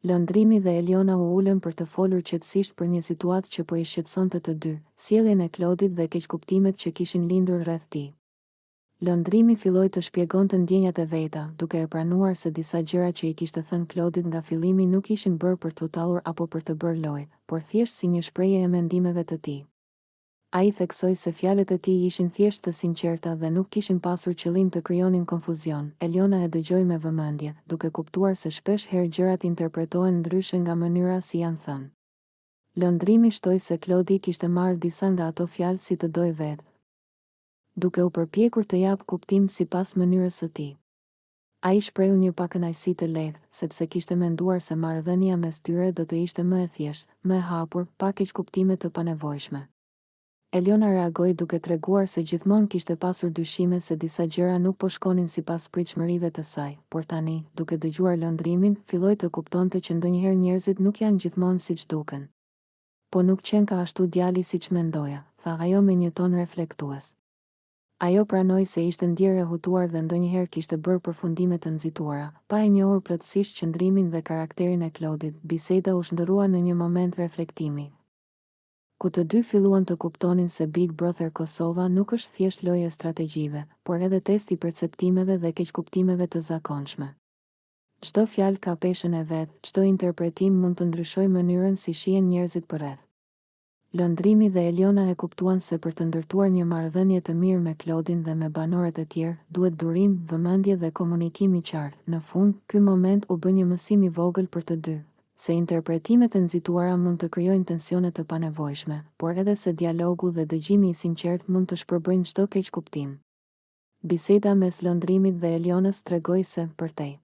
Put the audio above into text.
Londrimi dhe Eliona u ulën për të folur qetësisht për një situatë që po i shqetësonte të dy, sjelljen e Klodit dhe keqkuptimet që kishin lindur rreth tij. Londrimi filloi të shpjegonte ndjenjat e veta, duke e pranuar se disa gjëra që i kishte thënë Klodit nga fillimi nuk ishin bërë për t'u tallur apo për të bërë lojë, por thjesht si një shprehje e mendimeve të tij. Ai theksoi se fjalët e tij ishin thjesht të sinqerta dhe nuk kishin pasur qëllim të krijonin konfuzion. Eliona e dëgjoi me vëmendje, duke kuptuar se shpesh herë gjërat interpretohen ndryshe nga mënyra si janë thënë. Londrimi shtoi se Klodi kishte marrë disa nga ato fjalë si të dojë vetë, duke u përpjekur të japë kuptim sipas mënyrës së tij. Ai shprehu një pakënaqësi të lehtë, sepse kishte menduar se marrëdhënia mes tyre do të ishte më e thjeshtë, më e hapur, pa keqkuptime të panevojshme. Eliona reagoi duke treguar se gjithmonë kishte pasur dyshime se disa gjëra nuk po shkonin sipas pritshmërive të saj, por tani, duke dëgjuar Londrimin, filloi të kuptonte që ndonjëherë njerëzit nuk janë gjithmonë siç duken. Po nuk qenka ashtu djali siç mendoja, tha ajo me një ton reflektues. Ajo pranoi se ishte ndjerë e hutuar dhe ndonjëherë kishte bërë përfundime të nxituara, pa e njohur plotësisht qëndrimin dhe karakterin e Klodit. Biseda u shndërrua në një moment reflektimi, ku të dy filluan të kuptonin se Big Brother Kosova nuk është thjesht lojë e strategjive, por edhe test i perceptimeve dhe keqkuptimeve të zakonshme. Çdo fjalë ka peshën e vet, çdo interpretim mund të ndryshojë mënyrën si shihen njerëzit përreth. Londrimi dhe Eliona e kuptuan se për të ndërtuar një marrëdhënie të mirë me Klodin dhe me banorët e tjerë, duhet durim, vëmendje dhe komunikim i qartë. Në fund, ky moment u bë një mësim i vogël për të dy, se interpretimet e nxituara mund të krijojnë tensione të panevojshme, por edhe se dialogu dhe dëgjimi i sinqertë mund të shpërbëjnë çdo keqkuptim. Biseda mes Londrimit dhe Elionës tregoi se, përtej.